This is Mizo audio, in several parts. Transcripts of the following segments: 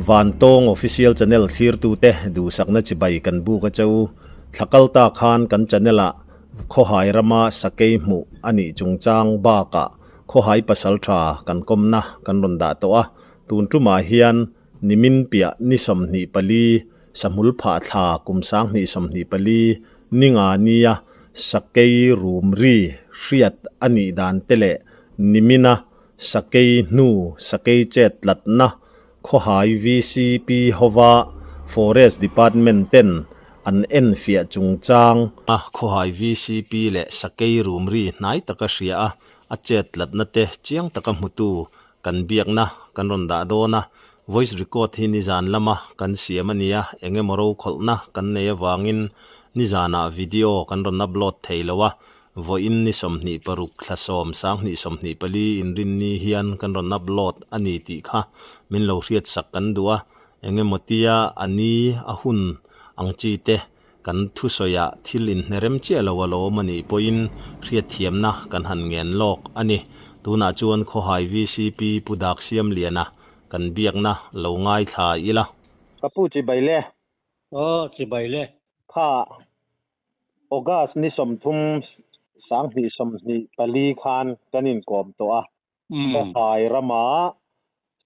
Vantawng Official Channel thlirtute duhsakna chibai kan buk a che u. Thla kal ta khan kan channel ah Khawhai rama sakei hmuh a nih chungchang bakah Khawhai pasaltha kan kawmna kan rawn dah tawh a. Tun tumah hian nimin piah ni 24 sahmul phah thla kum 2024 ni nga nia sakei rum ri hriat a nih dan te leh nimina sakei hnu sakei chet tlatna Khawhai VCP hova Forest Department ten an enfiah chungchang a Khawhai VCP leh sakei rum ri hnai taka hria a a chet tlatna te chiang taka hmutu kan biakna kan rawn dah dawn a, voice record hi nizan lama kan siam a nia, eng emaw rokhawlhna kan nei avangin nizanah video kan rawn upload thei lo a, vawiin ni 26 thla 10 2024 inrinni hian kan rawn upload a ni tih kha min lo hriatsak kan duh a, eng emaw tia a ni a hun ang chi te kan thusawiah thil inhnerem chiah lo a lawm a nih pawhin hriatthiamna kan han ngen lawk a ni. Tunah chuan Khawhai VCP Pu Daksiamliana kan biakna lo ngaithla ila. Ka pu chibai le. Aw chibai le. Kha August ni 30 2024 khan kan inkawm tawh a. Khawhai rama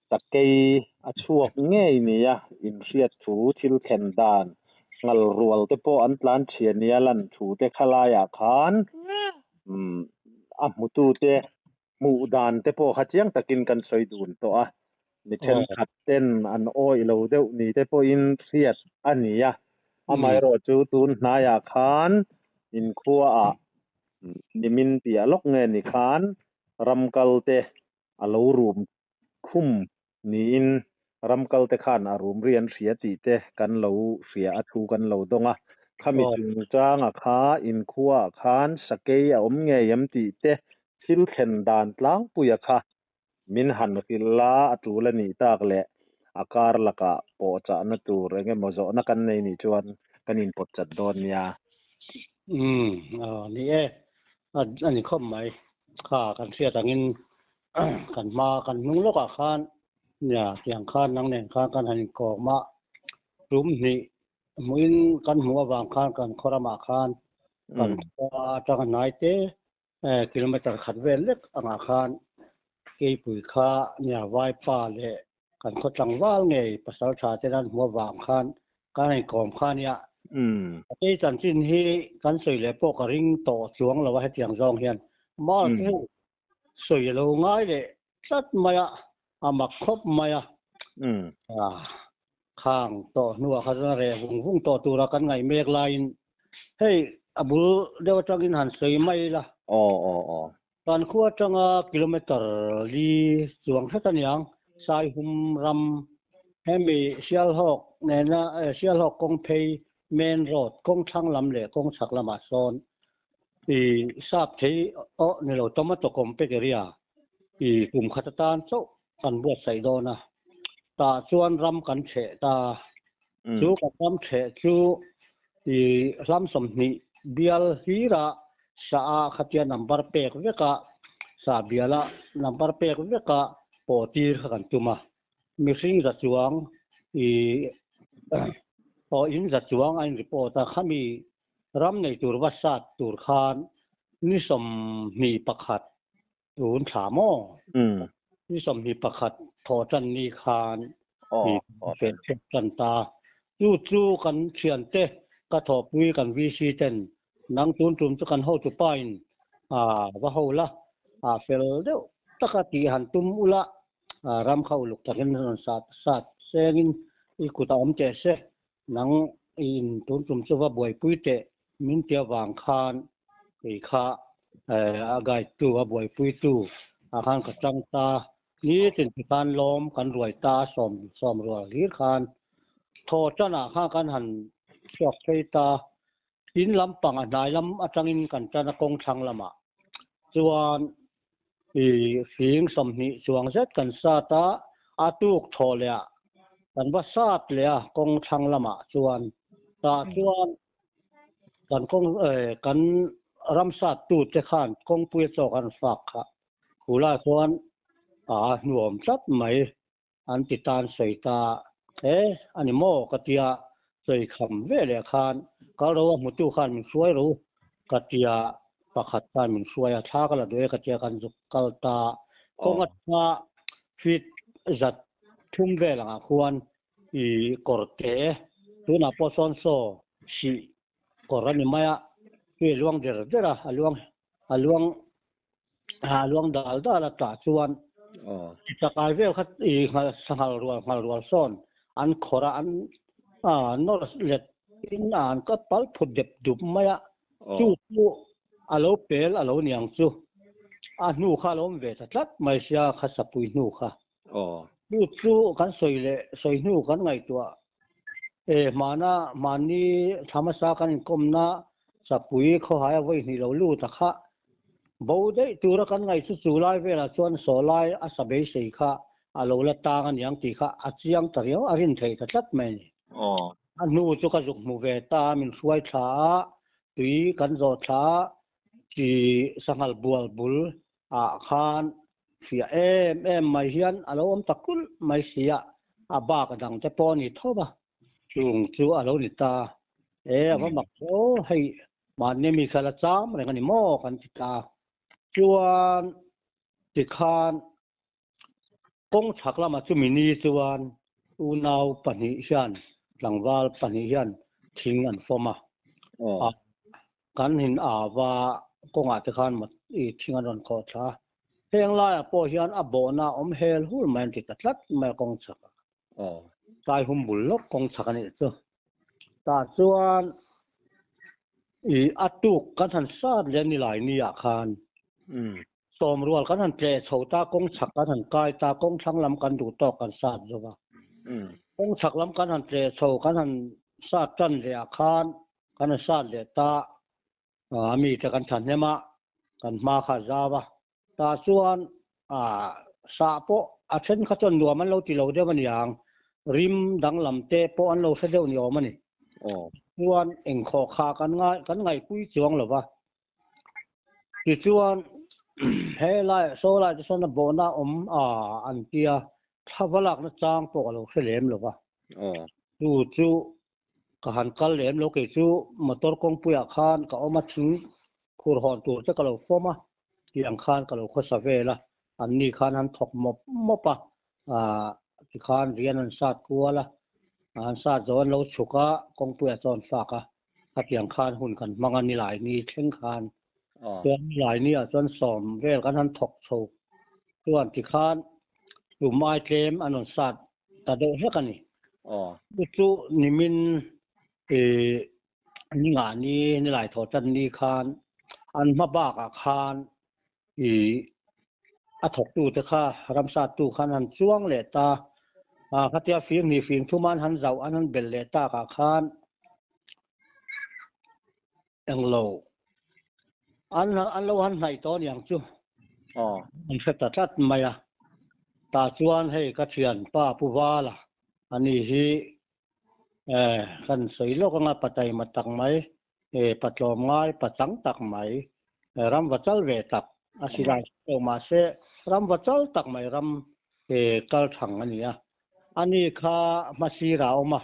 sakei a chhuak ngei nia inhriat thu thil thlen dan ngal rual te pawh an tlan chhia nia lan thu te khalaiah khan a hmutu te hmuh dan te pawh kha chiang takin kan sawi dun tawh a. Mi thenkhat ten an awih lo deuh ni te pawhin hriat a ni a. Amaherawhchu tun hnaiah khan inkhuaah nimin piah lawk nge ni khan ram kal te a lo rum khum niin ram kal te khan a rum ri an hria tih te kan lo hria a thu kan lo dawng a. Khami chungchanga kha inkhuaah khan sakei a awm ngei em tih te thil thlen dan tlangpuia kha min han hrilh la a tul a nih tak leh a kar lakah pawh chahna tur eng emaw zawhna kan nei nih chuan kan inpawt chat dawn nia. Umm aw ni e, a ni khawp mai. Kha kan hriat angin kan hma kan hnung lawkah khan nia tiang khan nang nen khan kan han inkawm a, tum hnih hmuhin kan hmuh avang khan kan khaw ramah khan kan khua atanga hnai te Kilometer khat vel lek angah khan keipui kha nia vaipa leh kan khaw tlangval ngei pasal tha te nan hmu avang khan kan inkawm kha nia. Kei chanchin hi kan sawi leh pawh ka ring tawh chuang lo a hetiang zawng hian Mark hi sawi a lo ngai leh tlat mai a, a mak khawp mai a. Khang tawh hnuah kha chuan reh vung vung tawh tura kan ngaih mek laiin hei a bul deuh atangin han sawi mai ila. Aw aw aw. Kan khua atanga kilometer li chuang hret aniang Saihum ram hemi Sialhawk nena Sialhawk kawng phei main road kawng thlang lam leh kawng chhak lamah sawn i sap thei aw ni lo tomato compek area i kum khat atan chauh kan buatsaih dawn a, tah chuan ram kan chheh ta. Chu kan ram chheh chu i hlam 20 bial hlira sa a khatia number pek veka sa biala number pek veka pawh tir kha kan tum a. Mihring za chuang i aw in za chuang a in report a, khami ram nei tur va sat tur khan ni 21 Tun thla maw? Ni 21 thawh tan ni khan feh chhuak tan ta. Chu chu kan thiante ka thawhpui kan VC ten nang tun tum chu kan hotu pa in va ho la, fel deuh taka tih han tum ula, ram kha uluk takin rawn sat sat sengin i kut a awm teh se, nang in tun tum chu va buaipui teh min ti avang khan kei kha a guide tu a buaipui tu ah khan ka tang ta nitin ti khan lawm kan ruai ta sawm sawm rual hlir khan thaw tan ah khan kan han chhuak phei ta in lampang a hnai lam atangin kan tan a kawng thlang lamah chuan i fing 20 chuang zet kan sat a a tuk thaw leh ah kan va sat leh a kawng thlang lamah chuan tah chuan kan kawng kan ram sat tu te khan kawngpui a chawk an fak kha khula chuan a hnuawm tlat mai an ti tan sawi ta. E, a ni maw? ka tia, sawi kham ve leh khan kal ro a hmutu khan min hruai ro ka tia, pakhat khan min hruai a, thla ka la duh e ka tia kan zuk kal ta. Kawng atanga feet zat thum vel angah khuan i kawr te tunah pawh sawn saw hrih kawr a ni mai a, tui a luang der der a, a luang a luang a luang dal dal a tah chuan chakai vel kha i nghal sanghal rual nghal rual sawn an khawrh a an nawr let in an ka pal phut dep dup mai a chu chu a lo pel a lo niang chu a hnu kha a lo awm ve ta tlat mai sia kha sapui hnu kha. Chu chu kan sawi leh sawi hnu kan ngaihtuah e hmana hmanni thla hmasa kan inkawmna sapui khawhai a vawi hnih lo lut a kha bo daih tura kan ngaih chu chu lai velah chuan saw lai a sa beisei kha a lo la tang a niang tih kha a chiang ta riau a rin thei ta tlat mai a ni. A hnu chu ka zuk hmu ve ta a min hruai thla a tui kan zawh thla a chi sanghal bual bul ah khan fiah em em mai hian a lo awm ta kulh mai si a, a bak a dang te pawh a ni tho va, chung chu a lo ni ta. E, a va mak hle aw, hei mahni mi kha la cham reng a ni maw kan ti ta. Chuan tikhan kawng chhak lamah chumi ni chuan unau pahnih hian tlangval pahnih hian thing an fawm a, Kan hin ava kawngah te khan i thing an rawn khawh thla a, heng laiah pawh hian a bawhna a awm hel hul mai an ti ta tlat mai a kawng chhak ah. Tlai hum bul lawk kawng chhak a nih chu. Tah chuan i a tuk kan han sat leh ni lai ni ah khan sawm rual kan han tleh chho ta kawng chhak kan han kai ta kawng thlang lam kan duh tawk kan sat zo va. Kawng chhak lam kan han tleh chho kan han sat tan leh ah khan Kan a sat leh ta a mite kan thahnem a, kan hma kha a zau a. Tah chuan sah pawh a then kha chuan nuam an lo ti lo deuh a niang, rim danglam te pawh an lo hre deuh ni awm a ni. Chuan engkhawh kha kan ngai kan ngaihpui chuang lo va. Tichuan he lai saw lai te sawn a bawhna awm a an tia, thla va lakna chang pawh ka lo hre lem lo va. Chu chu Ka han kal lem lo kei chu motor kawngpuiah khan ka awm a thing khur hawn tur te ka lo fawm a tih ang khan ka lo khawsa vel a, an ni khan han thawk mawp mawp a, aah tikhan rian an sat kual a, an sat zo an lo chhuk a, kawngpuiah chuan fak a, khatiang khan hun kan hmang a nilai ni thleng khan chuan nilai ni ah chuan sawm vel kan han thawk chho chuan tikhan tumai tlem an rawn sat ta deuh hlek a ni. Chu chu nimin ih ni ngah ni ni lai thaw chan ni khan an hma bakah khan ih a thawktu te kha ramsattu khan han chuang leh ta a khatia fing hnih fing thum an han zauh an han belh leh takah khan englo an an lo han hnaih tawh aniang chu an hre ta tlat mai a tah chuan hei ka thianpa Pu Vala ani hi eh kan sawi lawk anga pa taima tak mai eh pa tlawm ngai pa chang tak mai ram va chal ve tak a silai lo mahse ram va chal tak mai ram eh kal thang a ni a ani kha hmasira a awm a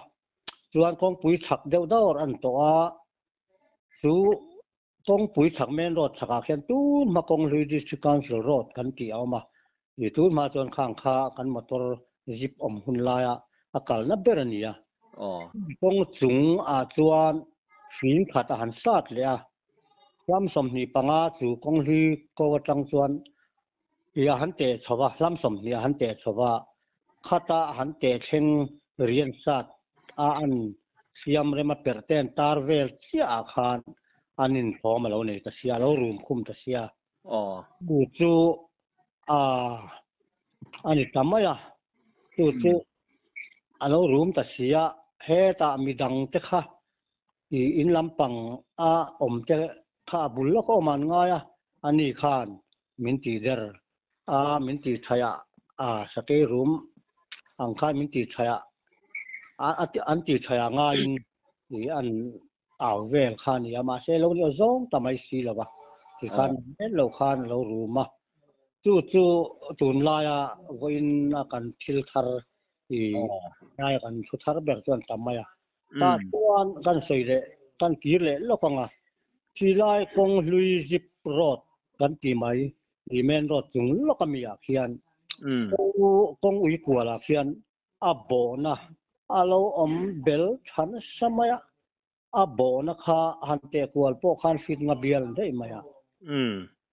chuan kawngpui chhak deuh dawr an tawh a chu kawngpui chhak main road chhakah khian tun hma Kawnglui District Council road kan tih a awm a, ih tun hma chuan khang kha kan motor zip awm hun laia a kalna ber a ni a. Kawng chung ah chuan fing khat a han sat leh a, ram 25 chu Kawnglui ko atang chuan ih a han teh chho va, hlam 20 a han teh chho va, khata a han teh thleng rian sat a an siam rem a perh te an tar vel chiah ah khan an inthawm a lo nei ta sia, a lo rum khum ta sia. Chu chu a a ni ta mai a, chu chu a lo rum ta sia, hetah midang te kha ih in lampang a awm te kha a bul lawk a awm an ngai a, ani khan min tih der a, min tih thaih a, a sakei rum ang khan min tih thaih a, an tih thaih a ngaiin ih an au vel kha a ni a, mahse lo ni zawng ta mai si lo va, tikhan mel lo khan a lo rum a, chu chu tunlaia vawiin a kan thil thar. I lai kan thu thar ber chuan tam mai a. Tah chuan kan sawi leh kan kir leh lawk ang a. Chilai kawng hlui zip road kan ti mai i main road chung lawk ami ah khian kawng ui kual ah khian a bawhna a lo awm bel tha nasa mai a. A bawhna kha han teh kual pawh khan hrit nga bial daih mai a.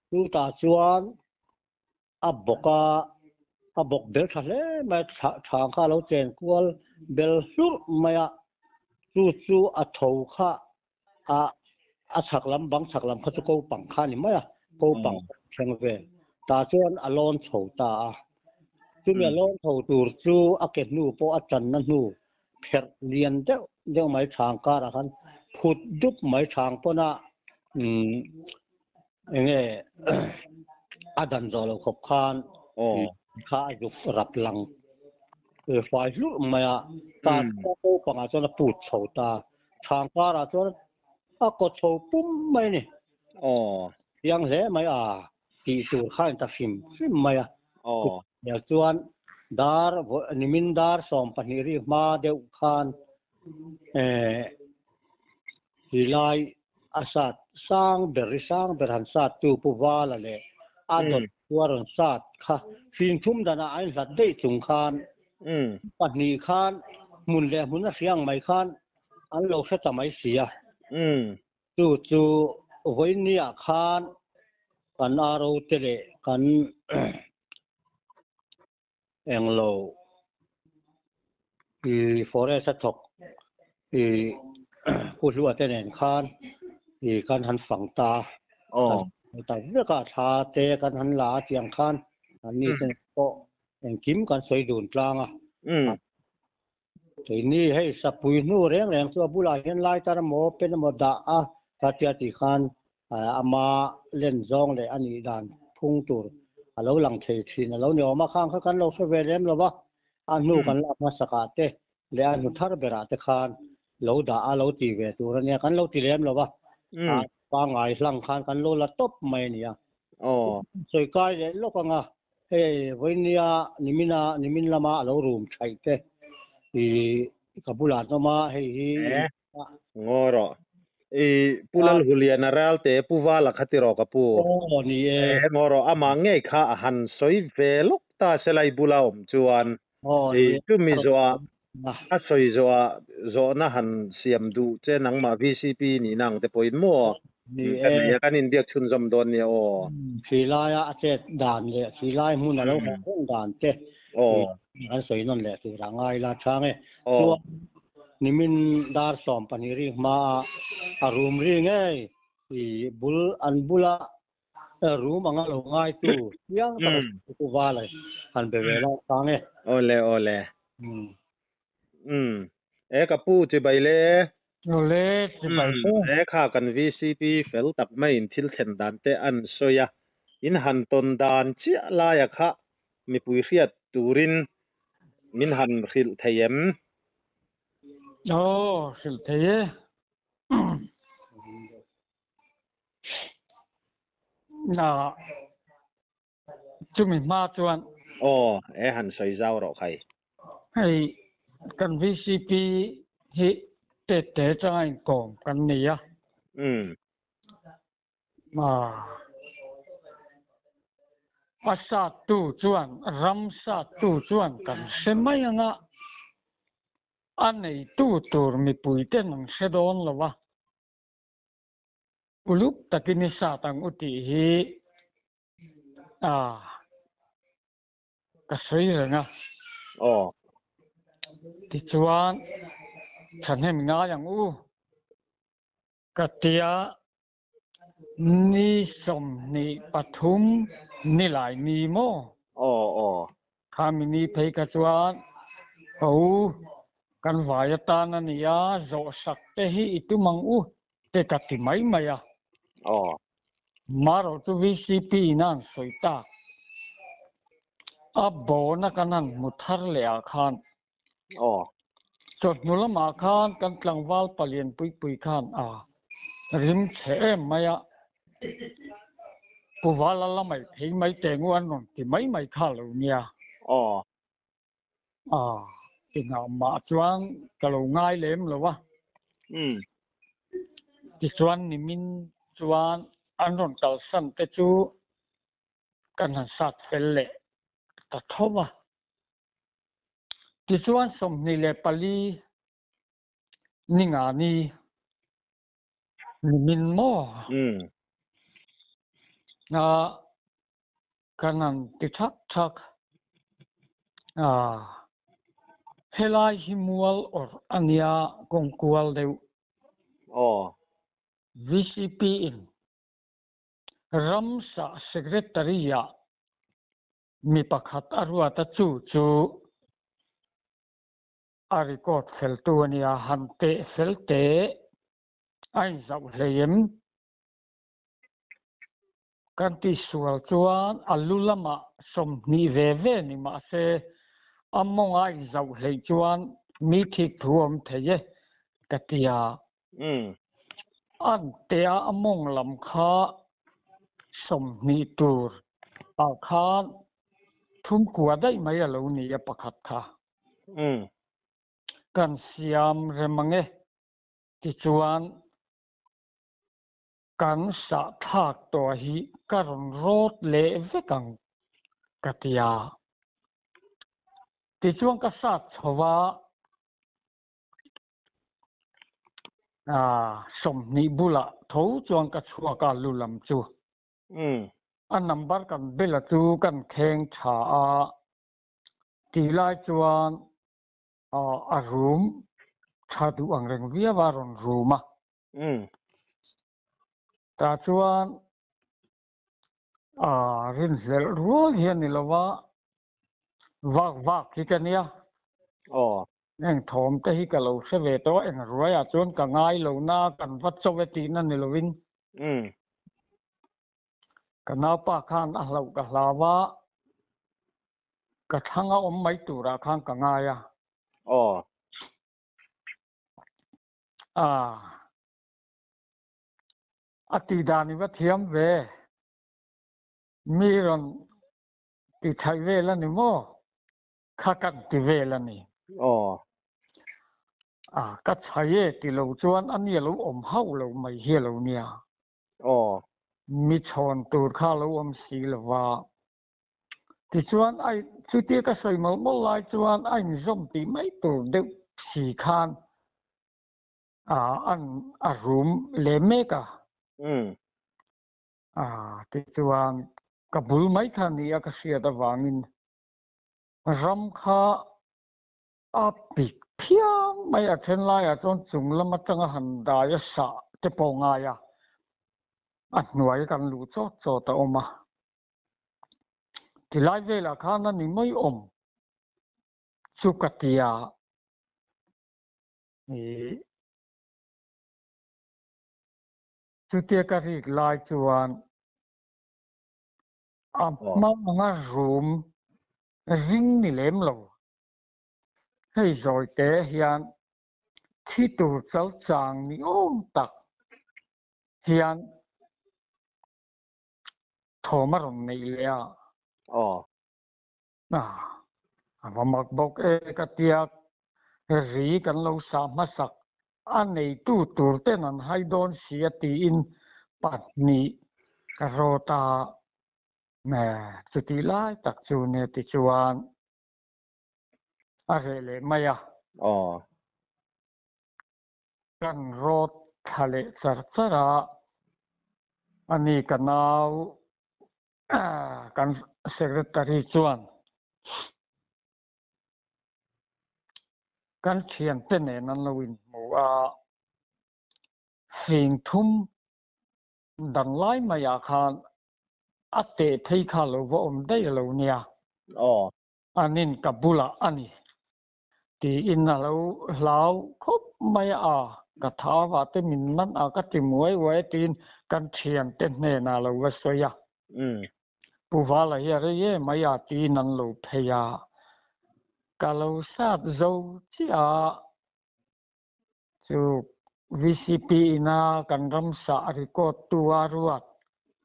Chutah chuan A bawk a, a bawk bel tha hle mai a, thla kha a lo chen kual bel hlurh mai a, chu chu a tho kha a a chhak lam bang chhak lam kha chu ko pang kha a ni mai a, ko pang thleng vel tah chuan a lawn chho ta a, chumi a lawn chho tur chu a ke hnu pawh a channa hnu pherh lian deuh deuh mai chhang karah khan phut dup mai chhang pawn a umm enge a dan zawh loh khawp khan kha a zuk rap lang fai hlurh mai a ta naupangah chuan a put chho ta chhang karah chuan a kaw chho pum mai a ni chiang hle mai a tih tur kha in ta hrim hrim mai a kut chuan dar nimin dar 12 ri hma deuh khan Ti lai a sat sang ber ri sang ber han sat tu Pu Vala leh a dawt chu a rawn sat kha fingthum danah a inhlat daih chung khan 2 khan hmun leh hmun a hria ang mai khan an lo hre ta mai si a. Chu chu vawinia khan kan aro te leh kan Englo i forest a thawk i Pu Hlua te nen khan i kan han fang ta kan ta vek a thla te kan han la a tiang khan an ni te pawh engkim kan sawi dun tlang a. Keini hei sapui hnu reng reng chu a bulah hian lai tar emaw pen emaw dah a khatia tih khan ama len zawng leh a nih dan phung tur a lo lang thei thin a lo ni awm a, khang kha kan lo hre ve lem lo va, a hnu kan lak hmasak ah te leh a hnu thar ber ah te khan lo dah a lo ti ve tur a nia, kan lo ti lem lo va, pangngai hlang khan kan lo la tawp mai a ni a. Sawi kai leh lawk ang a, Hei vawinia nimina nimin lama a lo rum thaih te i ka bulah an awm a, hei hi E, ngaw rawh. I Pu Lalhuliana Ralte Pu Vala kha ti rawh ka pu. Aw ni e. E, ngaw rawh amah ngei kha a han sawi ve lawk ta se lai bula awm chuan. Aw ni I e. chumi zawhah a sawi zawhah zawhna han siam duh che nangmah VCP nihna ang te pawhin maw Ni ka e. nei a, kan inbiak chhunzawm dawn nia aw. Hrilaia a chet dan leh hrilai hmun a lo haw reng dan te kan sawi nawn leh tur a ngai la chang e. Chuan nimin dar 12 ri hmaa a rum ri ngei i bul an bula rum anga lo ngaitu chiang taka hriatu val han be ve la chang e. Awle awle. Umm. E ka pu chibai le. Awle chibai le. E kha kan VCP fel tak maiin thil thlen dan te an sawi a, in han tawn dan chiah laia kha mipui hriat turin min han hrilh thei em? Aw hrilh thei e. Na Chumi hma chuan. Aw, e han sawi zau rawh khai. Hei kan VCP hi tette atanga inkawm kan ni a. Umm. A sattu chuan, ram sattu chuan kan hre mai anga a neitu tur mipuiten an hre dawn lo a. Uluk takin i sat ang u tih hi a ka sawi reng a. Aw. Tichuan thahnem ngai ang u ka tia ni 23 ni lai ni maw? Aw aw. Khami ni phei kha chuan ho kan vai atan a ni a, zawhsak te hi i tum ang u te ka ti mai mai a. Aw. Marawh chu VCP in a han sawi tak. A bona kan han hmu thar leh ah khan. Aw. Chawhnu lamah khan kan tlangval palian pui pui khan a rim chhe em mai a. Pu Vala la mai thei mai teh ngu an rawn ti mai mai kha lo nia. Aw. A. Engtikah mah chuan ka lo ngai lem lo a. Tichuan nimin chuan an rawn kalsan te chu kan han sat fel leh ta tho a. Tichuan 24 ni nga ni nimin maw a kan han ti thak thak a, helai hi mual awrh a nia kawng kual deuh. VCP in ramsa secretary ah mi pakhat a ruat a chu chu a record fel tu a nia, han teh fel teh a inzauh hlei em? Kan tihsual chuan a lu lamah 20 ve ve ni mahse a mawng a inzauh hleih chuan mi thik thu a awm thei e ka ti a. An tea a mawng lam kha 20 tur ah khan thum kua daih mai a lo ni a pakhat kha. Kan siam rem ang e tichuan kan sah thlak tawh hi ka rawn rawt leh vek ang ka ti a. Tichuan ka sat chho a, 20 bulah tho chuan ka chhuak a lu lam chu. A number kan bela chu kan kheng tha a, tih lai chuan a rum tha duh ang reng viau a rawn rum a. Tah chuan rinhlelh rual hi a ni lo va, vak vak hi ka nia. Heng thawm te hi ka lo hre ve tawh a, eng ruaiah chuan ka ngai lo na, kan va cho e tihna ni lovin. Ka naupa khan a hlauh ka hlau a, ka thlang a awm mai turah khan ka ngai a. A, a tih dan i va thiam ve. Mi rawn ti thaih vel a ni maw? Kha kan ti vel a ni. A, ka chhai e ti lo chuan a nia lo awm hauh lo mai hi a lo nia. Mi chhawn tur kha a lo awm si lo va. Tichuan ai chutia ka sawi mawlh mawlh lai chuan a inzawm tih mai tur deuh si khan a an a rum leh mek a. A tichuan ka bul mai kha ni a ka hriat avangin ram kha a pik phiang mai a then laiah chuan chung lam atanga han dai a sah te pawh ngai a, a hnuai kan luh chawt chawt a awm a. Tilai velah khan a ni mai awm chu ka ti a, ih chutia ka rik lai chuan a hma anga rum ring ni lem lo. Hei zawi te hian thi tur chal chang ni awm tak hian thawm a rawn neih leh a. A, a va mak bawk e ka tia, ri kan lo sah hmasak a neitu tur ten an hai dawn si a tiin 2 ka rawt a, chutih lai tak chu nia tichuan a reh leh mai a. Kan rawt thla leh char char a, ani ka nau kan secretary chuan kan thiante nen an lo inhmu a, fing thum dan lai maiah khan a teh phei kha lo va awm daih lo nia. Anin ka bulah a ni tiin a lo hlau khawp mai a, ka thau ah te min man a ka ti muai uai tiin kan thiante hnenah a lo va sawi a. Pu Vala hi a rei em mai a tiin an lo phei a, ka lo sat zo chiah a, chu VCP ina kan ramsa a record tu a ruat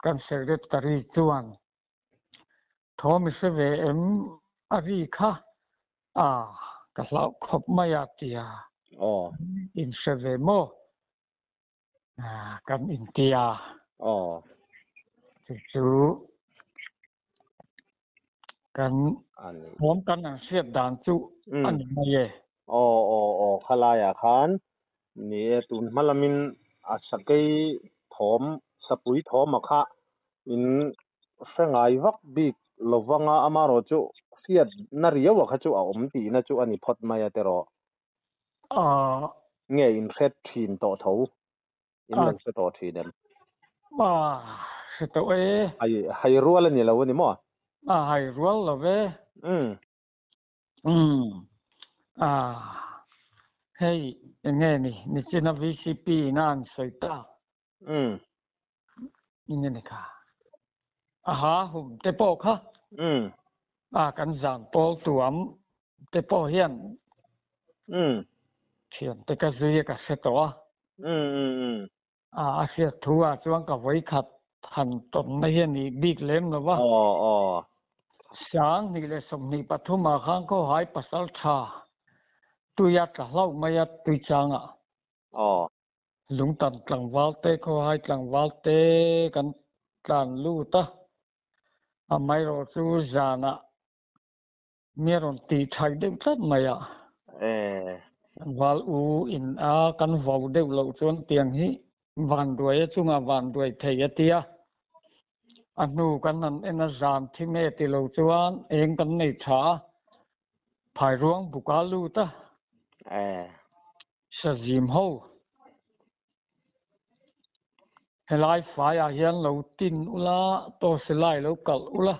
kan secretary chuan Thawm i hre ve em? A ri kha a. Ka hlauh khawp mai a tia. Aw. In hre ve maw? Kan inti a. Aw. Chu chu kan thawm kan an hriat dan chu a ni mai e. Aw aw aw khalaiah khan ni e tun hma lamin a sakei thawm sapui thawm a kha in hre ngai vak bik lovanga amarawh chu hriat na riau a kha chu a awm tihna chu a ni phawt mai a tiraw. Aw. Nge in hre thin tawh tho? In lo hre tawh thin em? Aw, hre tawh e. Hai, hai rual a ni lo a ni maw? A hai rual lo ve. Umm. Umm. Ah, hei eng nge ni, nichina VCP ina an sawi tak. Umm. Eng nge ni kha? Aha, hum te pawh kha. Umm. Ah, kan zan pawl tuam te pawh hian. Umm. Thian te ka zui a ka hre tawh a. Umm umm umm. Ah, a hriat thu ah chuan ka vawi khat han tawnna hi a nih bik lem lo va. Aw aw. 2023 ah khan khawhai pasal tha tuia tla hlauh mai a tui changah. Aw. Lungtan tlangval te khawhai tlangval te kan tlan lut a, amaherawh chu zanah mi a rawn tih thaih deuh tlat mai a. Tlangval u in a kan vau deuh loh chuan tiang hi vanduai a chungah vanduai thei a ti a, a hnu kan han en a zan thi nge ti lo chuan eng kan nei tha a, phairuang buka lut a. Sazim ho, helai faiah hian lo tin ula, tawsilai lo kalh ula,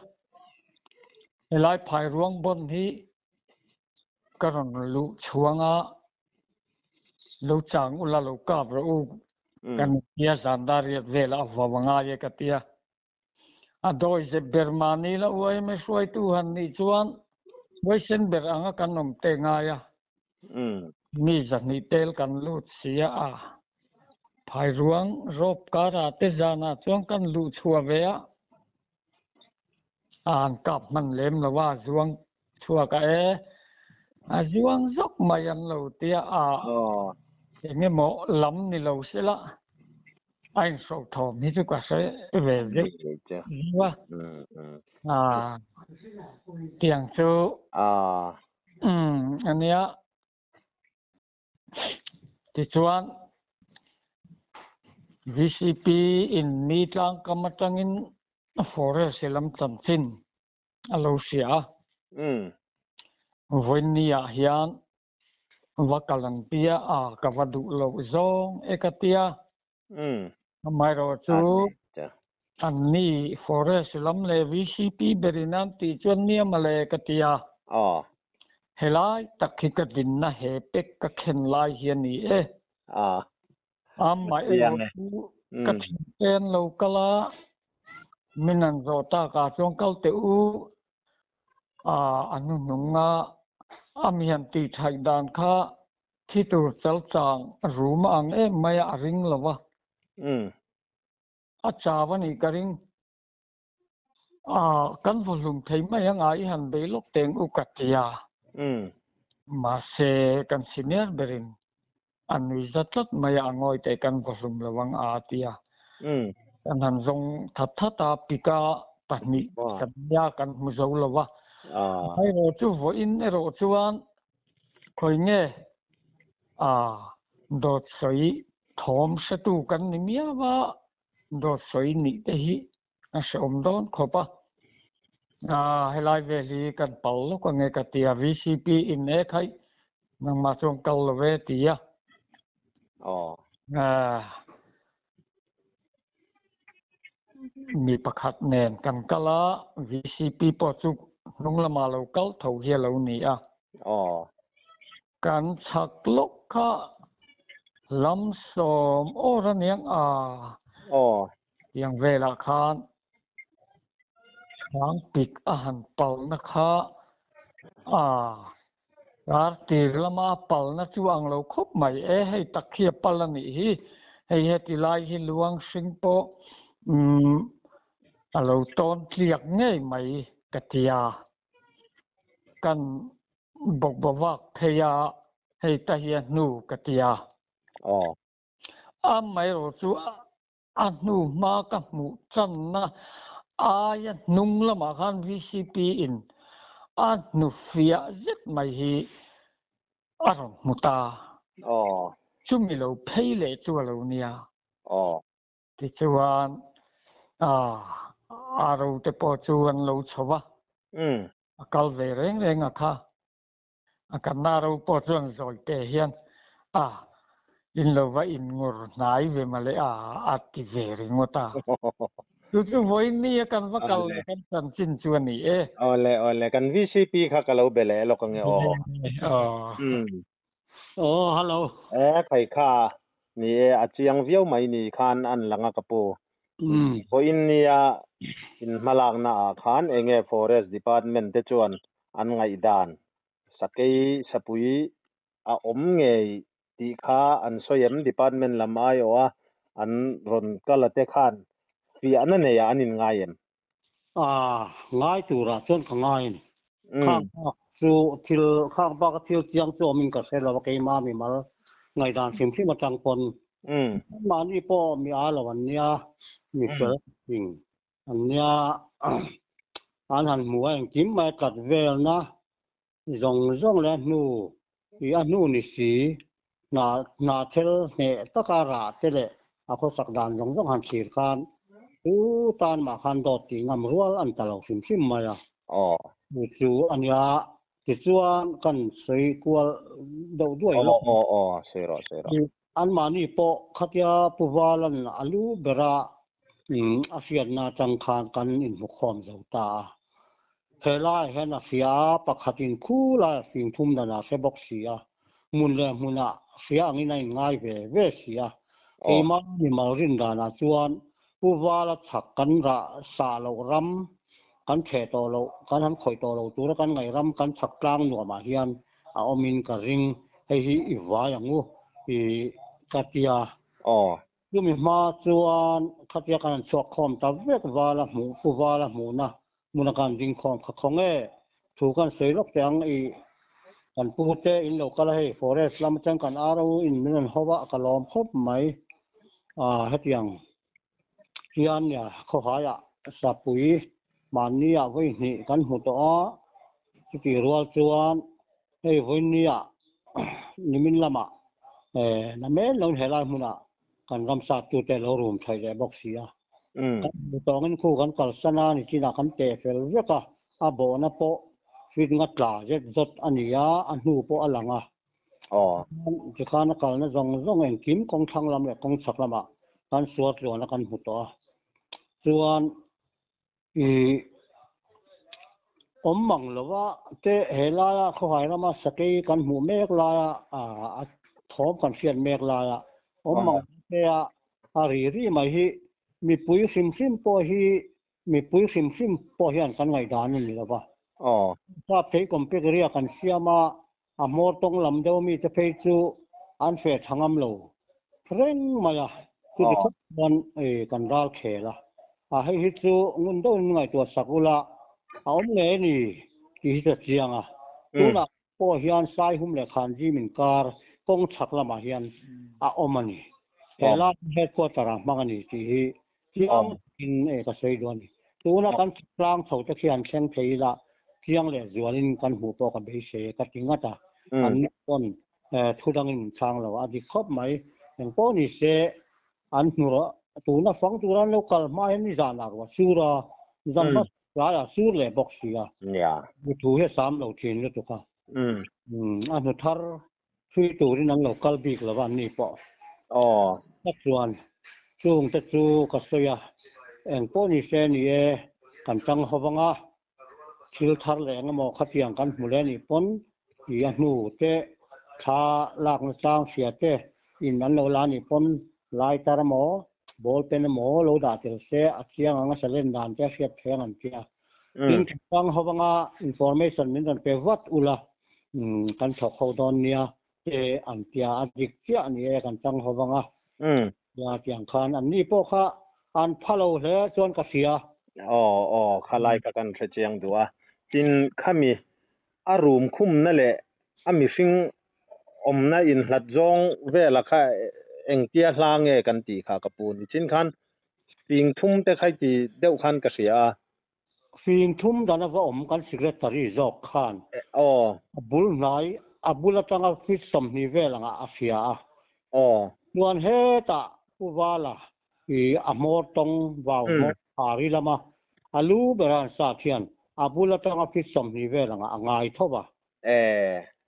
helai phai ruang bawn hi ka rawn luh chhuang a, lo chang ula lo kap rawh u, kan tia zan dar riat velah a vau a ngai e ka tia. A dawi zep ber mahni la uai mai hruaitu han nih chuan huaisen ber anga kan awm te ngai a. Mi zahnih tel kan lut si a, a phairuang rawp karah te zanah chuan kan luh chhuah ve a, a han kap hman lem lo a, zuang chhuak a e, a zuang zawk mai an lo tia a, eng emaw lam ni lo sela a inhroh thawm hi chu ka hre ve zeuh zeuh a, a tiang chu a nia. Tichuan VCP in mi tlangkam atangin forest lam chanchin a lo hria a. Vawiinni ah hian va kal an tia a ka va duh loh zawng e ka tia. Amaherawh chu anni forest lam leh VCP berin an tih chuan nia mawle ka tia. Helai tak hi ka dinna he pek ka khen lai hi a ni e. Amaherawh chu ka thiante an lo kal a, min an zawh takah chuan kal teh u, a hnuhnunga a mi han tih thaih dan kha thi tur chal chang rum a ang em mai a, a ring lo va. A chau a nih ka ring. Kan vawhlum thei mai anga i han bei lawk teng u ka ti a. Mahse, kan senior berin a nui za tlat mai a, a ngawi teh kan vawhlum lo ang a ti a. Kan han zawng that that a, pika pahnih kan nia kan hmu zo lo va. Amaherawh chu vawiin erawh chuan khawi nge dawt sawi thawm hretu kan ni miau a, Dawt sawi nih te hi a hrehawm dawn khawp a, helai vel hi kan pal lawk ange ka ti a, VCP in e khaih nangmah chuan kal lo ve ti a. Mi pakhat nen kan kal a, VCP pawh chu hnung lamah lo kal tho hi a lo ni a. Kan chhak lawk kha lam sawm awr a niang a. Aw. Tiang velah khan chhang pik a han palna kha a kar tir lama a palna chu ang lo khawp mai e, hei tak hi a pal a nih hi, hei heti lai hi luang hring pawh umm a lo tawn tliak ngei mai ka ti a, kan. bawkbawvak phei a, hei ta hi a hnu ka ti a. Aw. Amaherawh chu a hnu hma ka hmuh channa aia hnung lamah khan vcp in a hnu fiah zet mai hi a rawn hmu ta. Aw. Chumi lo phei leh chu a lo nia. Aw. Tichuan a ro te pawh chu an lo chho va. A kal ve reng reng a kha. A kan na ro pawh chuan zawi te hian a in lo va in ngur hnai ve mawle a a ti ve ringawt a. Chu chu vawiin ni a kan va kal leh kan chanchin chu a ni e. Awle awle kan VCP kha ka lo be leh lawk ange aw. Aw. Aw hello. E khai kha ni e a chiang viau mai ni khan an lang a ka pu. Vawiin nia in hmalakna ah khan enge Forest Department te chuan an ngaihdan sakei sapui a awm ngei tih kha an sawi em? Department lam aiawh a an rawn kal a te khan fiahna neiah an inngai em? A ngai turah chuan ka ngai a ni. Khang bak chu thil khang baka thil chiang chu awmin ka hre lo a, keimah mimal ngaihdan hrim hrim atang pawn mahni pawh mi a lo an nia, mi fel thing an nia, an han hmu a engkim mai a tlat velna zawng zawng leh a hnu ih a hnu ni si hna hna thel hneh taka rah te leh a khawsak dan zawng zawng han thlir khan chu tan mah khan dawt tih ngam rual an ta lo hrim hrim mai a. Aw. Chu chu a nia tichuan kan sawi kual deuh duai lawk. Aw aw aw sawi rawh sawi rawh. Anmahni pawh khatia Pu Valan a lu bera a hriatna atang khan kan inhmukhawm zo ta a. He laiah hian a hria a, pakhatin khu laiah fing thum dan a hre bawk si a, hmun leh hmunah hria angin a inngai ve ve si a. Keimah mimal rin danah chuan Pu Vala chhak kan rah sah loh ram, kan theh tawh loh, kan han khawih tawh lo tura kan ngaih ram kan chhak tlang nuamah hian a awmin ka ring, hei hi i vai ang u i ka tia. Aw. Chumi hma chuan khatia kan han chhuak khawm ta vek vala hmuh pu vala hmuhna hmuna kan ding khawm kha khaw nge thu kan sawi lawk teh ang i kan pu te in lo kal a hei forest lam atang kan RO in min rawn ho a ka lawm khawp mai a hetiang hian nia khawhaiah sapui mahniah vawi hnih kan hmu tawh a chutih rual chuan hei vawinia nimin lamah na men lo helai hmunah kan ramsa tute lo rum thaih leh bawk si a. Kan hmu tawngin khu kan kalsan a ni chinah kan teh fel vek a, a bawhna pawh fit nga tla zet zawt a ni a, a hnu pawh a lang a. Tikhan a kalna zawng zawng engkim kawng thlang lam leh kawng chhak lamah kan suar tluan a kan hmu tawh a. Chuan I awm mang lo a, te he laia khawhai rama sakei kan hmuh mek laia a thawm kan hriat mek laia awm mang lo te a a ri ri mai hi mipui hrim hrim pawh hi mipui hrim hrim pawh hian kan ngaihdan a ni lo va. Sap thei compek ria kan siam a, A hmawr tawng lam deuh mi te phei chu an feh tha ngam lo reng mai a, chuti khawp chuan kan ral khel a. A hei hi chu ngun deuhin min ngaihtuah sak ula a awm ngei a ni tih hi chu a chiang a. Tunah pawh hian Saihum leh Khanzim inkar kawng chhak lamah hian a awm a ni. He lai headquarter ah hmang a ni tih hi Chiang takin e ka sawi duh a ni. Tuna kan tlang chho te khian thleng thei ila chiang leh zualin kan hmuh pawh ka beisei e ka ti ngat a. An ni pawn thu dangin min chhang lo a dik khawp mai. Engpawh ni se an hnu rawh. Tuna fang tura an lo kal hma hian nizanah ruah sur a, zan hmasa tlaiah sur leh bawk si a. Thu hi a sam lo thin lutuk a. A hnu thar Thui turin an lo kal bik lo va an ni pawh. Aw. Ka chuan chung te chu ka sawi a, eng pawh ni se ni e, kan tang ho vang a, thil thar leh eng emaw khatiang kan hmu leh anih pawn i a hnu te thla lakna chang hria te in an lo la anih pawn lai tar emaw ball pen emaw lo dah tel se a chiang ang a salen dan te a hriat theih ang an ti a. Tin kan tang ho vang a information min rawn pe vat ula kan thawk ho dawn nia te an tia a dik chiah a ni e kan tang ho vang a tia tiang khan an ni pawh kha an pha lo hle chuan ka hria. Aw aw kha lai kha kan hre chiang duh a tin khami. A rum khumna leh a mihring awmna inhlat zawng vela kha engtia hla nge kan tih kha ka pu nichin khan fing thum te kha i ti deuh khan ka hria a. Fing thum dan a va awm kan secretary zawk khan a bul hnai a bul atanga feet 20 vel angah a hria a. Chuan hetah Pu Vala I a hmawr tawng vau hmawr phari lama a lu bera an sat hian a bul atanga feet 20 vel angah a ngai tho va.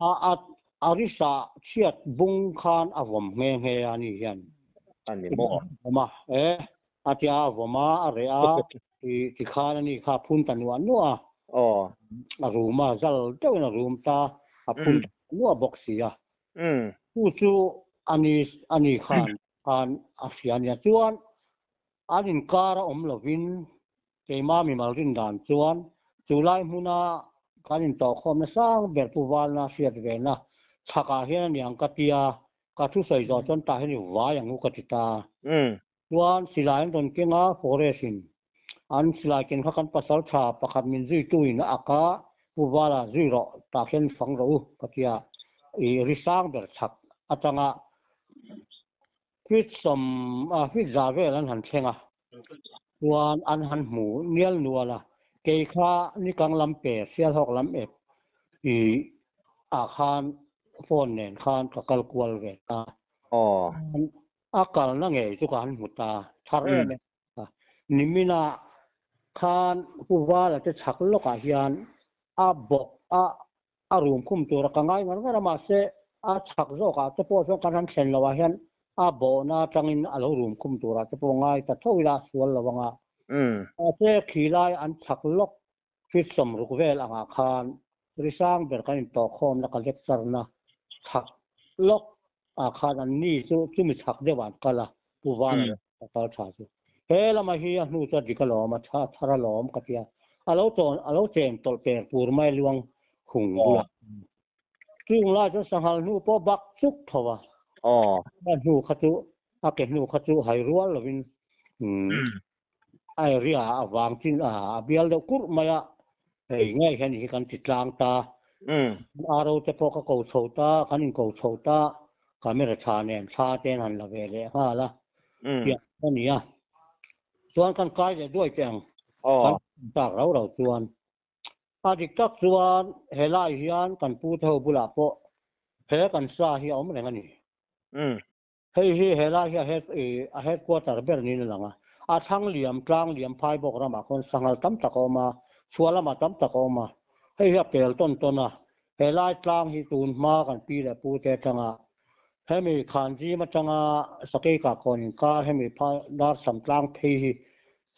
A a a risa chhiat bung khan a vawm nghe nghe a ni hian. A ni maw? A vawm a, e, a tia a vawm a, a reh a, i tikhan a ni kha a phun ta nuah nuah a. A rum a, zal deuhin a rum ta, a phun ta nuah bawk si a. Chu chu a ni a ni khan khan a hria nia. Chuan an inkar a awm lovin keimah mimal rin dan chuan chu lai hmuna kan intawhkhawm nasang ber Pu Valna hriat vena chhakah hian a niang ka tia, ka thu sawi zawh chuan tah hian i vai ang u ka ti ta. Chuan silai an rawn keng a, forest in an silai ken kha kan pasal tha pakhat min zuitu in a ak a, Pu Vala zui rawh tah khian fang rawh u ka tia, i ri sang ber chhak atanga feet sawm a feet za vel an han thleng a, chuan an han hmu nial nual a, kei kha nikang lam pe Sialhawk lam ep i ah khan phone nen khan ka kal kual ve ta. A kalna ngei chu ka han hmu ta thar em em a. Nimina khan Pu Vala te chhak lawkah hian a bawk a a rum khum tura ka ngai ngar ngar a, mahse a chhak zawkah te pawh chuan kan han thlen loah hian a bawhna atangin a lo rum khum turah te pawh ngai ta tho ila a sual lo anga. Mahse khilai an chhak lawk feet 60 vel angah khan risang ber kan intawhkhawmna ka lecture na chhak lawk ah khan an ni chu chumi chhak deuh ah an kal a, Pu Vala leh ka kal tha chu he lama hi a hnu chu a dik alawm a tha thar alawm ka tia a lo tawn a lo chen tawlh per pur mai luang khung bulah chung lai chuan sanghal hnu pawh bak chuk tho a a hnu kha chu a ke hnu kha chu hai rual lovin A area a vang chin a a bial deuh kurh mai a, hei ngei hian hi kan ti tlang ta. RO te pawh ka ko chho ta, kan inko chho ta, camera tha nen thla te an han la ve leh nghal a, tiang a ni a. Chuan kan kai leh duai teh ang, kan tak rau rau chuan. A dik tak chuan helai hian kan pu te ho bulah pawh he kan sa hi a awm reng a ni. Hei hi helai hi a head ih a headquarter ber niin a lang a. A thlang liam tlang liam phai bawk ramah khawn sanghal tam tak a awm a, chhuah lamah tam tak a awm a. Hei hi a pel tawn tawn a. Helai tlang hi tun hma kan pi leh pu te atanga hemi Khanzim atanga Sakei Kahkawn inkar hemi phai Darsam tlang phei hi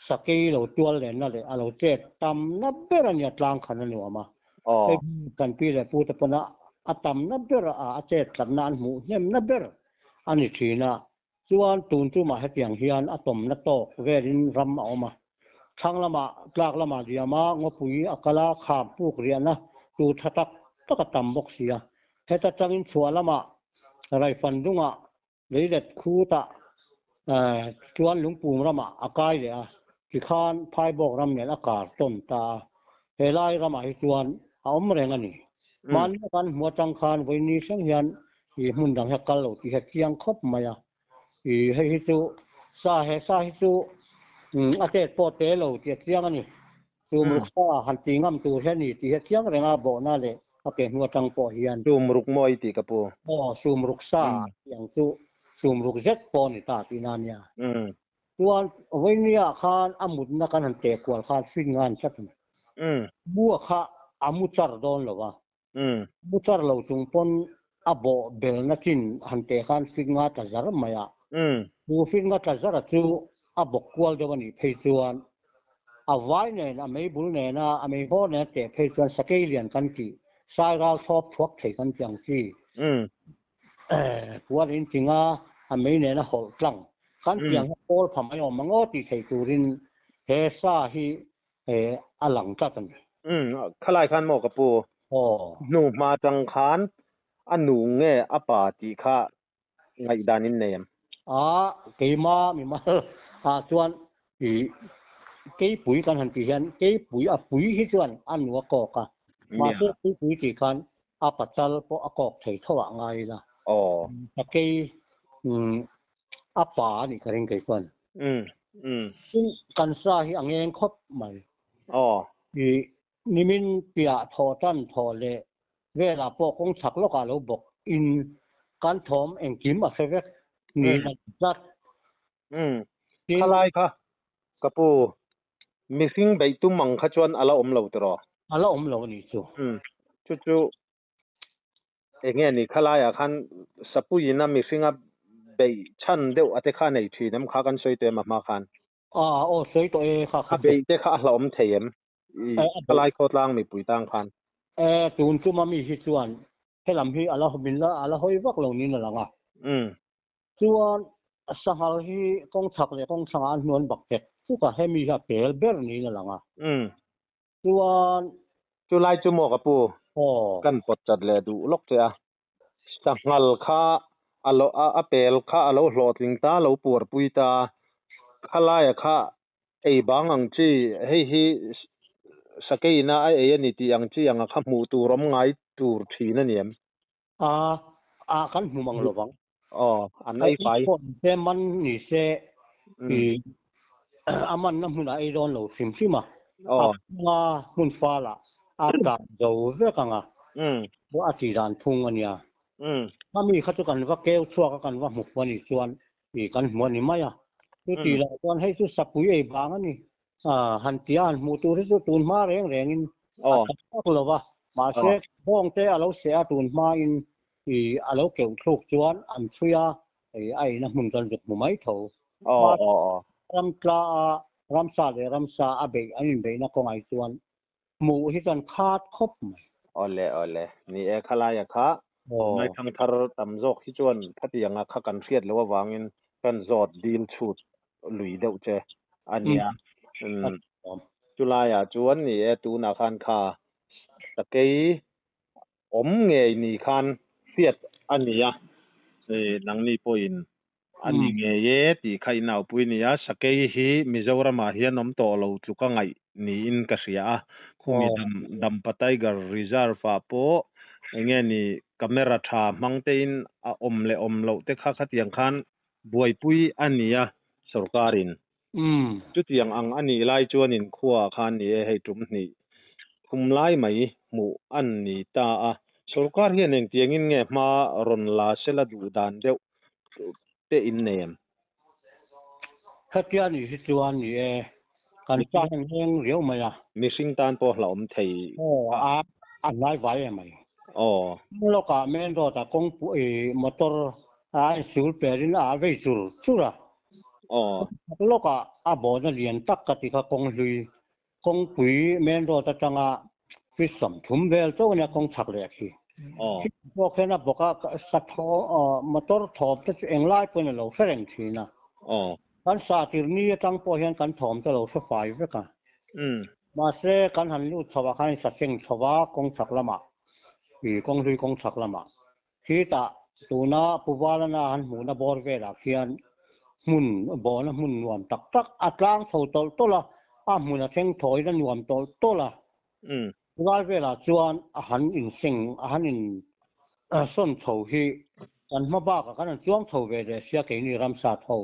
Sakei lo tual lenna leh a lo chet tamna ber a nia tlang khan a nuam a. Hei hi kan pi leh pu te pawn a a tamna ber a a chet tlatna an hmuh hnemna ber a ni thin a. Chuan tun tumah hetiang hian a tawmna tawk velin ram a awm a. Thlang lamah tlak lamah diam a ngawpui a kal a kham puk riahna tur tha tak tak a tam bawk si a. Heta tangin chhuah lamah Raifan dungah Leilet khutah chuan lungpum ramah a kai leh a, tikhan Phaibawk ram nen a kar tawn ta a. Helai ramah hi chuan a awm reng a ni. Mahni a kan hmu atang khan vawiin thleng hian i hmun dang hi a kal lo tih hi a chiang khawp mai a. I hei hi chu sa he sa hi chu a tet pawh te lo tih a chiang a ni. Tum ruk sa han ti ngam tur hian i tih hi a chiang reng a, bawhna leh a ke hnu atang pawh hian. Sum ruk maw i tih ka pu? Aw, sum ruk sa tih ang chu sum ruk zet pawh a ni ta tihna a nia. Chuan vawinia khan a mutna kan han teh kual khan fin nga an tlat a ni. Mu a kha a mu char dawn lo a. Mu char lo chung pawn a bawh belna chin han teh khan fin nga tla zar mai a. Chu fin nga tla zara chu a bawk kual deuh a nih phei chuan a vai nen a mei bul nena a mei hmawr nena teh phei chuan sakei lian kan tih sai ral thlawp thuak thei kan tih ang chi puan in tinga a mei nena hawlh tlang kan tih ang hi pawl pha mai awm ang aw tih thei turin he sa hi a lang tlat a ni. Khalai khan maw ka pu? Hnu hma tang khan a nu nge a pa tih kha ngaihdan in nei em? A, keima mimal ah chuan i keipui kan han tih hian keipui a pui hi chuan a nu a kawk a. Mahse tuipui tih khan a pachal pawh a kawk thei tho ah ngai ila. Sakei a pa a nih ka ring kei chuan. Tin, kan sa hi a ngeng khawp mai. I nimin piah thaw tan thaw leh velah pawh kawng chhak lawkah lo bawk in kan thawm engkim a hre vek niin a lang tlat. Tin, Khalai kha ka pu mihring beih tum ang kha chuan a la awm lo tiraw? A la awm lo a nih chu. Chu chu eng nge ni khalaiah khan sapuiin a mihringa beih chhan deuh a te kha nei thin em kha kan sawi tawh em a hma khan? A aw sawi tawh e kha kha. A beih te kha a hlauhawm thei em? I khalai khawtlang mipui tang khan. E tun chuma mi hi chuan helam hi a la min la a la hawi vak lo niin a lang a. Chuan sanghal hi kawng chhak leh kawng thlangah an hnuan bak tek tuk a, hemi hi a pel ber niin a lang a. Chuan. Chu lai chu maw ka pu? Kan pawt chat leh duh lawk che a. Sanghal kha a lo a pel kha a lo hlawhtling ta, a lo puarpui ta. Khalaia kha ei bang ang chi, hei hi sakeiina a ei a ni tih ang chi anga kha hmuh tur awm ngai tur thin a ni em? A, a kan hmu mang lo vang. Aw, an ei fai. Se man ni se i a manna hmunah ei dawn lo hrim hrim a. Aw. A phunga hmun falah a tlan zo vek ang a. A tih dan phung a nia. A mi kha chu kan va keu chhuak a, kan va hmu fuh a nih chuan i kan hmu a ni mai a. Chuti lah chuan hei chu sapui ei vang a ni. Han tia han hmuh tur hi chu tun hma reng rengin a tam vak lo va, mahse bawng te a lo seh a tun hmain i a lo keuh thluk chuan an chhui a, i a eina hmun chuan zuk hmu mai tho. Ram tla a ramsa leh ramsa a beih an inbeihna kawngah hi chuan hmuh hi chuan khat khawp mai. Awle awle, ni e khalaia kha ngaithang thar tam zawk hi chuan khatianga kha kan hriat loh avangin kan zawt dil chhut lui deuh che a nia. Chulaiah chuan ni e tunah khan kha sakei awm ngei ni khan hriat a ni a, nangni pawhin A ni ngei e tih kha i naupui nia, Sakei hi Mizoramah hian awm tawh lo tluk a ngaih niin ka hria a, khumi Dampa Tiger Reserve ah pawh enge ni camera tha hmang tein a awm leh awm loh te kha khatiang khan buaipui a nia sorkarin. Chutiang ang a nih lai chuanin khuaah khan ni e hei tum hnih thum lai mai hmuh an ni ta a, sorkar hian engtiangin nge hma rawn la sela duh dan deuh te in nei em? Hetia nih hi chuan ni e, kan tan an leng riau mai a. Mihring tan pawh hlauhawm thei. Aw, a a hnai vai em mai. Aw. Lawkah main road ah kawngpui motor a insul perin a vei chur chur a. Aw. Lawkah a bawhna lian tak ka ti kha kawng hlui, kawngpui main road atanga feet 30 vel chauh ania kawng chhak leh khi. Aw. Khi pawh khian a bawk a sa thaw motor thawm te chu englai pawhin a lo hre reng thin a. Aw. Kan sa tir ni atang pawh hian kan thawm te lo hre fai vek a. Mahse kan han lut chho ah khan sa seng chho a kawng chhak lamah, ih kawng hlui kawng chhak lamah. Khitah tuna Pu Valana han hmuhna bawr velah khian hmun bawhna hmun nuam tak tak a tlang chho tawlh tawlh a, a hmun a thleng thawiin a nuam tawlh tawlh a. Chulai velah chuan a han inseng a han in sawn chho hi kan hma bakah kan han chuang chho ve leh sia keini ramsa tho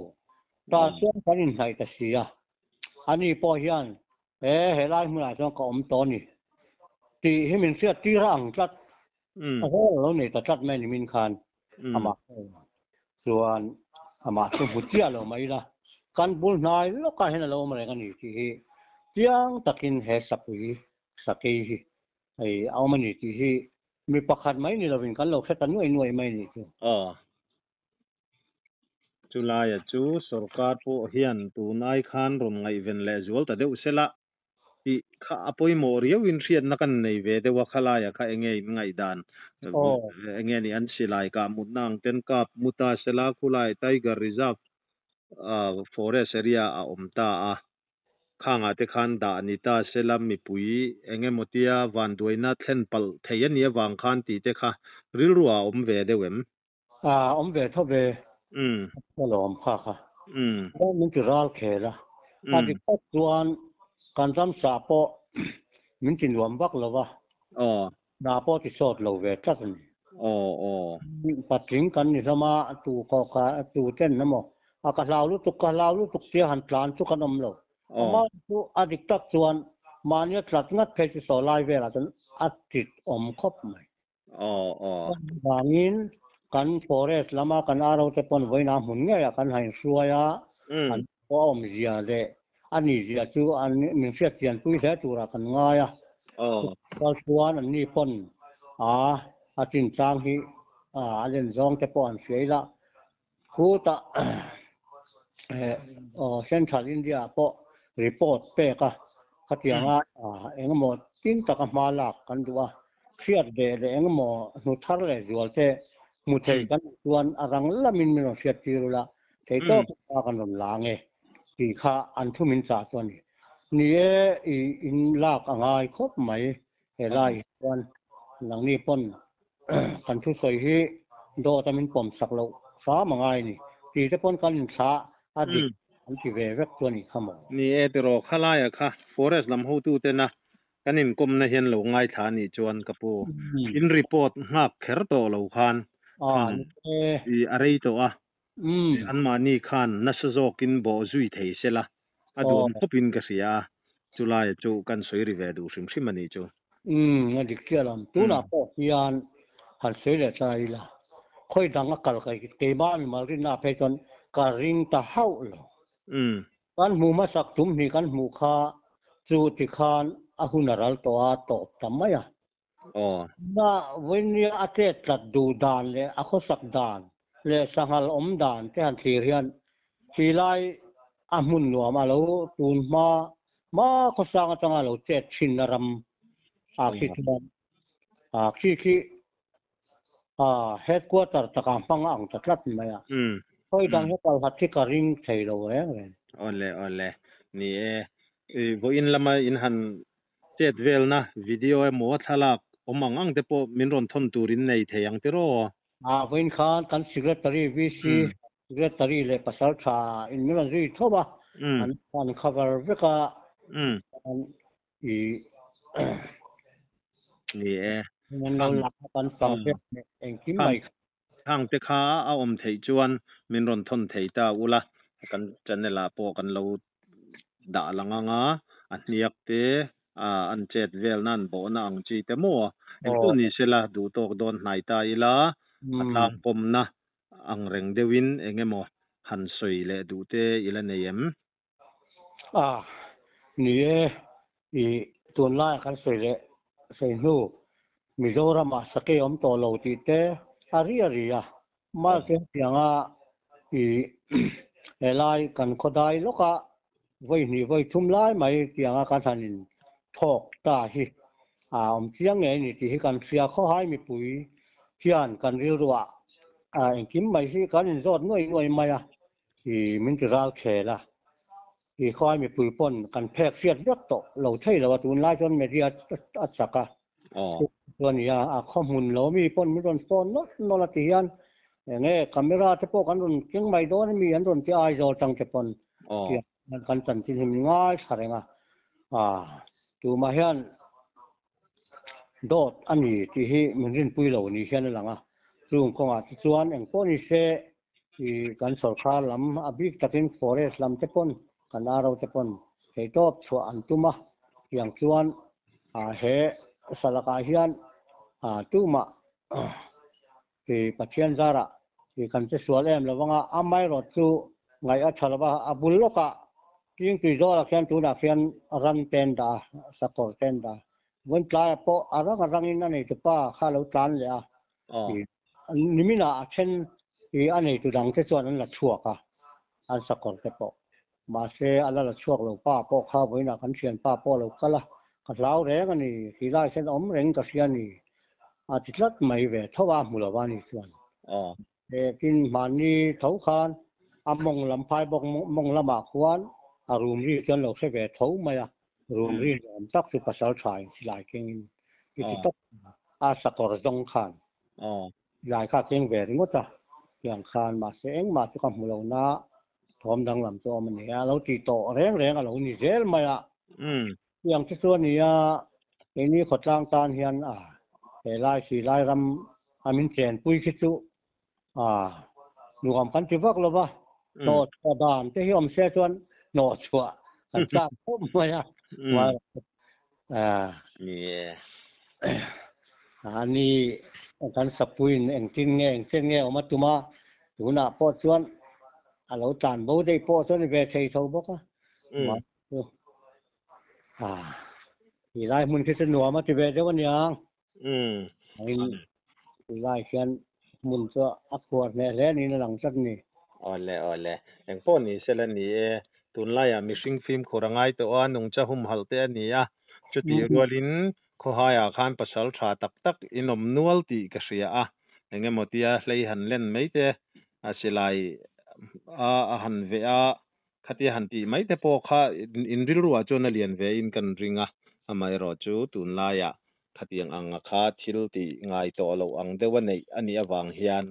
tah chuan kan inhnaih ta si a, ani pawh hian he helai hmunah chuan ka awm tawh a ni tih hi min hriat tir a ang tlat. A hel lo nei ta tlat mai ni min khan amah chuan amah chu hmu chiah lo mai ila kan bul hnai lawkah hian a lo awm reng a ni tih hi chiang takin he sapui sakei hi hei a awm a ni tih hi mi pakhat mai ni lovin kan lo hre ta nuai nuai mai a nih chu. Aw. Chulaia chu sorkar pawh hian tunai khan rawn ngaihven leh zual ta deuh sela tih kha a pawimawh riauin hriatna kan nei ve deuh a, khalaia kha enge in ngaihdan enge ni an silai kah mutna ang ten kap mu ta sela khulai Tiger Reserve Forest area a awm ta a, khangah te khan dah ni ta sela mipui eng emaw tia vanduaina thlen palh thei a nih avang khan tih te kha rilru ah a awm ve deuh em? A awm ve tho ve. Ka lawm kha kha. Chuan min ti ral khel a. A dik tak chuan kan ramsa pawh min ti nuam vak lo va. Aw. Hna pawh ti sawt lo ve tlat a ni. Aw aw. Patling kan ni hlawm a, tu kawh kha tu ten emaw a ka hlau lutuk ka hlau lutuk tia han tlan chu kan awm lo. Amah chu a dik tak chuan mahnia tlat ngat phei chu saw lai velah chuan a tit awm khawp mai. Aw aw. Vangin kan forest lama kan aro te pawn vawiinah hmun ngeiah kan han inhruai a, an pawh a awmzia leh a nihzia chu an min hriat chianpui hle turah kan ngai a. Chutiang chuan anni pawn a a chinchang hi a len zawng te pawh an hria ila. Khutah Central India ah pawh report pek a, khatianga engemaw tin taka hma lak kan duh a, hriat ve leh engemaw hnu thar leh zual te hmu thei kan nih chuan a rang lamin min rawn hriat tir ula, thei tawk hma kan rawn la ange tih kha an thu min chah chu a ni. Ni e, i in lak a ngai khawp mai Helai chuan nangni pawn kan thusawi hi dawt a min pawm sak loh hram a ngai a ni tih te pawn kan inthlah a dik an ti ve vek chu a nih kha maw? Ni e tiraw, khalaia kha forest lam hotutena kan inkawmna hian lo ngaithla a nih chuan ka pu in report nghak kher tawh lo khan i a rei tawh a, anmahni khan nasa zawkin bawh zui thei sela a duhawm khawpin ka hria a, chulaia chu kan sawi ri ve duh hrim hrim a nih chu. Umm, a dik chiah lam. Tunah pawh hian han sawi leh ta ila, khawi dang a kal kai keimah mimal rinna ah phei chuan ka ring ta hauh lo. Kan hmuh hmasak tum hnih kan hmuh kha chu tikhan a hun a ral tawh a, tawp ta mai a. Aw. Na vawinia a chet tlat duh dan leh a khawsak dan leh sanghal awm dan te han thlir hian silai a hmun nuam a lo tun hma hma khawsang atanga lo chet thinna ram ah khi chuan ah khi khi ah headquarter takah hmang a ang ta tlat mai a. Khawi dang hi kal hat hi ka ring thei lo reng reng. Awle awle ni e. Vawiin lama in han Chet velna video emaw thlalak awm ang ang te pawh min rawn thawn tur in nei thei ang tiraw? A vawiin khan kan Secretary, VC Secretary leh pasal tha in min rawn zui tho a, an an cover vek a, chuan i Ni e. An lo lak a kan fang vek leh engkim mai kha. Khang te kha a awm theih chuan min rawn thawn thei ta ula, kan channel ah pawh kan lo dah lang ang a, a hniak te, an chet velna an bawhna ang chi te maw engpawh ni sela duh tawk dawn hnai ta ila, a tlang pawmna ang reng deuhin eng emaw han sawi leh duh te ila nei em? A, ni e, i tunlaia kan sawi leh sawi hnu Mizoramah sakei awm tawh lo tih te a ri a ri a, mahse hetianga i helai kan khawdai lawka vawi hnih vawi thum lai mai tianga kan han in thawk ta hi a awm chiang ngei a ni tih hi kan hria khawhai mipui hian kan rilruah engkim mai hi kan inzawt nuai nuai mai a. I min ti ral khel a, i khuai mipui pawn kan phek hriat vek tawh lo thei lo a, tunlai chuan media a chak a, chuan i a khaw hmun lo mi pawn min rawn phone nawlh nawlh a ti hian enge camera te pawh kan rawn keng mai dawn a mi an rawn ti Aizawl tang te pawn kan chanchin hi min ngaithla reng a, tumah hian Dawt a ni tih hi min rinpui lo ni hian a lang a, chung kawngah te chuan eng pawh ni se i kan sawrkar lam a bik takin forest lam te pawn kan aro te pawn theitawp chhuah an tum a, tiang chuan he salakah hian tumah i Pathian zarah i kan che sual em lo vanga amaherawh chu ngaih a tha lo va, a bul lawkah Tlingtui zawlah khian tunah khian ran te an dah a, sakawr te an dah a. Vawiin tlaiah pawh a rang a rangin a neitu pa kha a lo tlan leh a, i niminah a then i a neitu dang te chuan an la chhuak a, an sakawr te pawh. Mahse a la la chhuak lo pa pawh kha vawiinah kan thianpa pawh a lo kal a, ka hlau reng a ni, ti lai hian a awm reng ka hria a ni, a ti tlat mai ve tho a, hmu lo va ni chuan. Tin, hmanni tho khan a mawng lam phai bawk mawng lamah khuan a rum ri chu an lo hre ve tho mai a, rum ri nuam tak chu pasal tha in silai kengin i ti tawp a, sakawr zawng khan silai kha a keng ve ringawt a, tiang khan mahse engmah chu ka hmu lo na thawm danglam chu a awm a ni a, a lo ti tawh reng reng a lo ni zel mai a, tiang chu chu a ni a. Keini khawtlang tan hian a helai silai ram a min chenpui khi chu a nuam kan ti vak lo va, hnawh chhuah dan te hi awm se chuan hnawh chhuah kan chak khawp mai a. Ni e. A ni kan sapuiin engtin nge engchen nge awm a tum a, tunah pawh chuan a lo tlan bo daih pawh chuan ni ve thei tho bawk a. Chu a ti lai hmun khi chu nuam a ti ve deuh a niang. Ti lai khian hmun chu a khuar hneh hle niin a lang tlat a ni. Awle awle. Eng pawh ni sela ni e. Tunlaiah mihring fimkhur a ngai tawh a, nungcha humhalh te a ni a. Chutih rualin khawhaiah khan pasal tha tak tak in awm nual tih ka hria a. Eng emaw tia hlei han len mai te, a silai a a han veh a, Khatia han tih mai te pawh kha in rilruah chuan a lian ve in kan ring a, amaherawh chu tunlaiah khatiang anga kha thil tih ngai tawh loh ang deuha neih a nih avang hian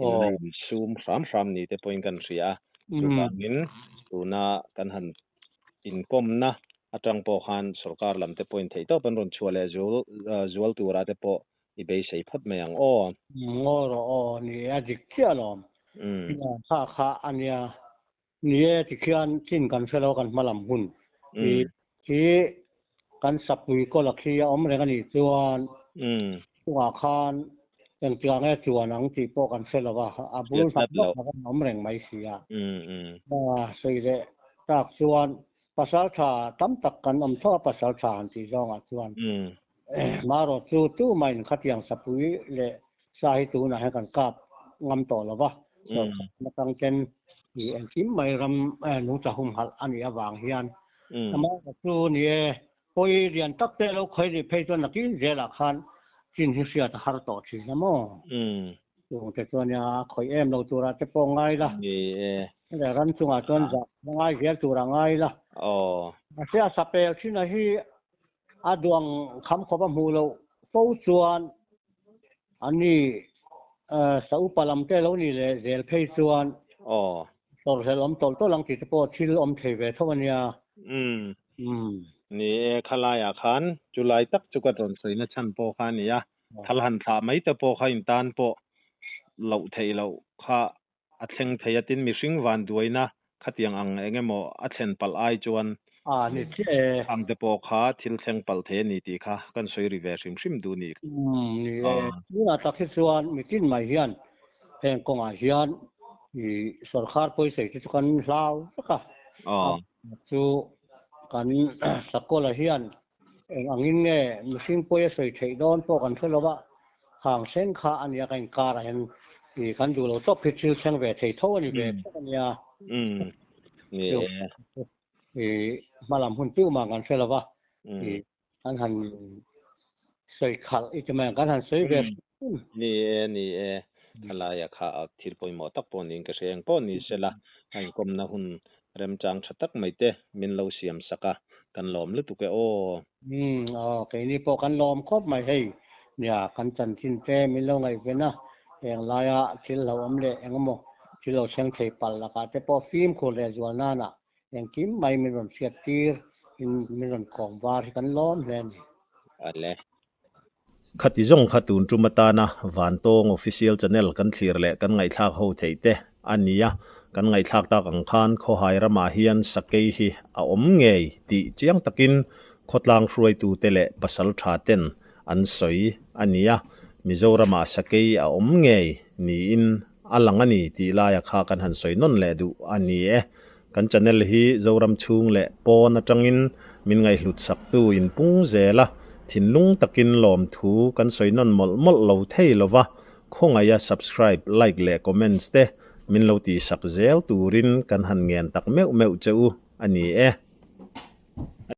in la insum hram hram ni te pawhin kan hria a, chuvangin tuna kan han inkawmna atang pawh khan sorkar lam te pawhin theihtawp an rawn chhuah leh zual turah te pawh i beisei phawt mai ang aw. Ngaw rawh aw, ni e a dik chiah alawm. Kha kha a nia. Ni e, tikhian chin kan hre lo kan hma lam hun hi khi kan sapui kawla khi a awm reng a nih chuan chungah khan engtiang nge chuan ang tih pawh kan hre lo a, a bul hnap hlawk hlawk a awm reng mai si a. Sawi leh tak chuan pasal tha tam tak kan awm tho a pasal tha han tih zawngah chuan marawh chu tumahin khatiang sapui leh Sa hi tunah hian kan kap ngam tawh lo va, sorkar atang ten i engkim mai ram nungcha humhalh a nih avang hian amaherawh chu ni e, pawi lian tak te lo khawi rih phei chuan nakin zelah khan chin hi hriat a har tawh thin a maw? Chung te chuan nia a khawih em lo turah te pawh ngai la, ram chungah chuan zah ngai zel turah ngai la. Mahse a sapel thin a hi A duang kham khawp a hmuh loh fo chuan an ni sa upa lam te lo ni leh zel phei chuan tawrhhlelh awm tawlh tawlh ang tih te pawh thil awm thei ve tho a nia. Umm. Ni e, khalaiah khan chulai tak chu ka rawn sawina chhan pawh kha a ni a, thal han thlah mai te pawh kha intan pawh loh theih loh kha A thleng thei a tin mihring van duaina khatiang ang eng emaw a thlen palh ai chuan A ni chiah e. Khang te pawh kha thil thleng palh thei a ni tih kha kan sawi ri ve hrim hrim duh ni. Umm ni e. Tunah tak hi chuan mitin mai hian heng kawngah hian i sorkar pawisa te chu kan hlau vek a. Chu kan Sakawla hian Eng angin nge mihring pawi a sawi theih dawn pawh kan hre lo va, khang thleng kha a nia ka inkarah hian i kan duh lo tawp hi thil thleng ve thei tho a ni ve tho a nia. Ni e. I hmalam hun piuh mah kan hre lo va, i kan han sawi khalh i ti mai ang, kan han sawi ve hrim hrim. Ni e, ni e. Khalaia kha thil pawimawh tak pawh niin ka hria, eng pawh ni sela a inkawmna hun Remchang tha tak mai te min lo siam sak a, kan lawm lutuk e aw. Umm aw, keini pawh kan lawm khawp mai hei. Nia, kan chanchin te min lo ngaihven a, heng laia thil hlauhawm leh eng emaw thil lo thleng thei palh lakah te pawh fimkhur leh zual nanah engkim mai min rawn hriat tir in min rawn kawm var hi kan lawm hle a ni. Ale. Khati zawng kha tun tum atana Vantawng Official Channel kan thlir leh kan ngaihthlak ho theih te a ni a, kan ngaihthlak tak ang khan Khawhai ramah hian sakei hi a awm ngei tih chiang takin khawtlang hruaitute leh pasal tha ten an sawi a ni a, Mizoramah sakei a awm ngei niin a lang a ni tih laia kha kan han sawi nawn leh duh a ni e. Kan channel hi Zoram chhung leh pawn atangin min ngaihhlut saktu in pung zel a, thinlung takin lawmthu kan sawi nawn mawlh mawlh lo thei lo va, khawngaih a subscribe, like leh comments te min lo tihsak zel turin kan han ngen tak meuh meuh che u a ni e.